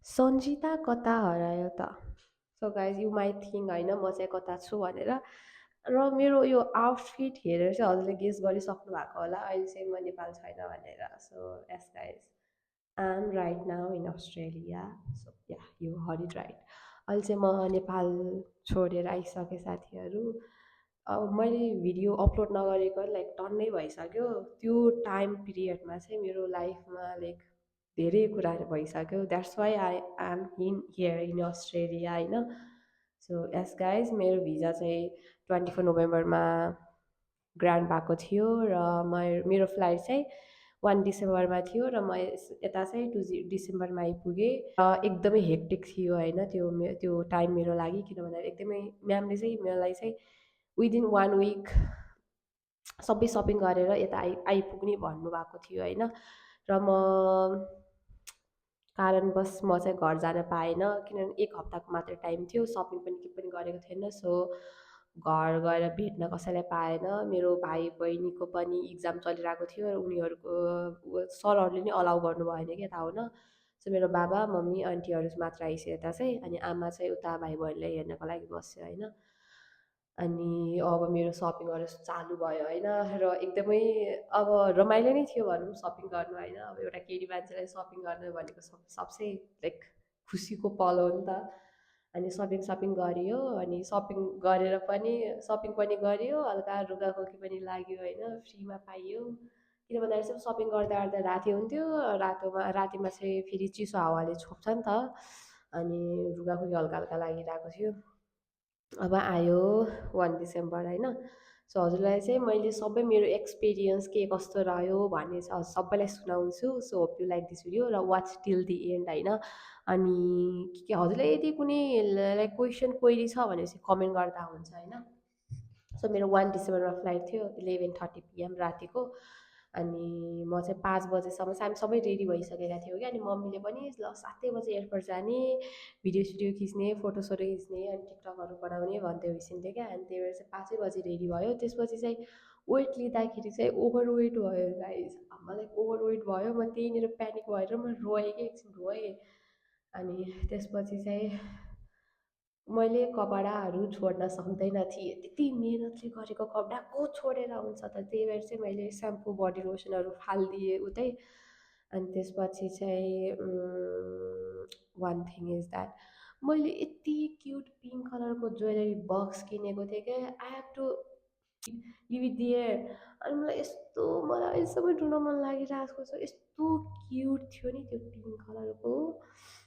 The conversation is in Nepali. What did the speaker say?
सन्जिता कता हरायो त? So guys you might think होइन म चाहिँ कता छु भनेर। र मेरो यो आउटफिट हेरेर चाहिँ हजुरले गेस गरिसक्नु भएको होला अहिले चाहिँ म नेपाल छैन भनेर। So yes guys, I am right now in Australia. So yeah you heard it right. अहिले चाहिँ म नेपाल छोडेर आइसकेँ साथीहरू। अब मैले भिडियो अपलोड नगरेको लाइक टन्नै भइसक्यो। त्यो टाइम पिरियडमा चाहिँ मेरो लाइफमा लाइक धेरै कुराहरू भइसक्यो। That's why I am in here in Australia होइन। सो यस गाइज, मेरो भिजा चाहिँ 24 नोभेम्बरमा ग्रान्ट भएको थियो र मेरो फ्लाइट चाहिँ 1 डिसेम्बरमा थियो र म यता चाहिँ 2 डिसेम्बरमा आइपुगेँ। एकदमै हेक्टिक थियो होइन त्यो टाइम मेरो लागि, किन भन्दाखेरि एकदमै म्यामले चाहिँ मलाई चाहिँ विदिन 1 विक सबै सपिङ गरेर यता आइपुग्ने भन्नुभएको थियो होइन। र कारणवश म चाहिँ घर जान पाएन, किनभने 1 हप्ताको मात्रै टाइम थियो, सपिङ पनि केही पनि गरेको थिएन। सो घर गएर भेट्न कसैलाई पाएन। मेरो भाइ बहिनीको पनि इक्जाम चलिरहेको थियो र उनीहरूको सरहरूले नि अलाउ गर्नु भएन कि यता आउन। सो मेरो बाबा मम्मी आन्टीहरू मात्र आइसक्यो यता चाहिँ, अनि आमा चाहिँ उता भाइ बहिनीलाई हेर्नको लागि बस्यो होइन। अनि अब मेरो सपिङहरू चालु भयो होइन। र एकदमै अब रमाइलो नै थियो भनौँ सपिङ गर्नु होइन। अब एउटा केटी मान्छेलाई सपिङ गर्नु भनेको सबसे लाइक खुसीको पल हो नि त। अनि सपिङ गरियो, अनि सपिङ पनि गरियो, हल्का रुगाखोकी पनि लाग्यो होइन, फ्रीमा पाइयो। किन भन्दाखेरि चाहिँ सपिङ गर्दा गर्दा राति हुन्थ्यो, रातिमा चाहिँ फेरि चिसो हावाले छोप्छ नि त, अनि रुगाखोकी हल्का हल्का लागिरहेको थियो। अब आयो 1 डिसेम्बर होइन। सो हजुरलाई चाहिँ मैले सबै मेरो एक्सपिरियन्स के कस्तो रह्यो भन्ने चाहिँ सबैलाई सुनाउँछु। So hope you like this video र वाच टिल दि एन्ड होइन। अनि हजुरलाई यदि कुनै लाइक क्वेसन क्वेरी छ भने चाहिँ कमेन्ट गर्दा हुन्छ होइन। सो मेरो 1 डिसेम्बरमा फ्लाइट थियो 11:30 PM रातिको। अनि म चाहिँ 5 बजेसम्म चाहिँ हामी सबै रेडी भइसकेका थियौँ क्या। अनि मम्मीले पनि ल 7 बजे एयरपोर्ट जाने, भिडियो सिडियो खिच्ने, फोटोसोटो खिच्ने, अनि टिकटकहरू बनाउने भन्दै हुइसिन्थ्यो क्या। अनि त्यही भएर चाहिँ 5 बजी रेडी भयो। त्यसपछि चाहिँ वेट लिँदाखेरि चाहिँ ओभर वेट भयो गाइज। मलाई ओभर वेट भयो, म त्यहीँनिर प्यानिक भएर म रोएँ कि एकछिन रोएँ। अनि त्यसपछि चाहिँ मैले कपडाहरू छोड्न सक्दैन थिएँ। त्यति मेहनतले गरेको कपडा को छोडेर हुन्छ त? त्यही भएर चाहिँ मैले स्याम्पू बडी लोसनहरू फालिदिएँ उतै। अनि त्यसपछि चाहिँ वान थिङ इज द्याट मैले यति क्युट पिङ्क कलरको ज्वेलरी बक्स किनेको थिएँ क्या। I have to leave it there. अनि मलाई अहिलेसम्म ढुँढन मन लागिरहेको छ। यस्तो क्युट थियो नि त्यो पिङ्क कलरको।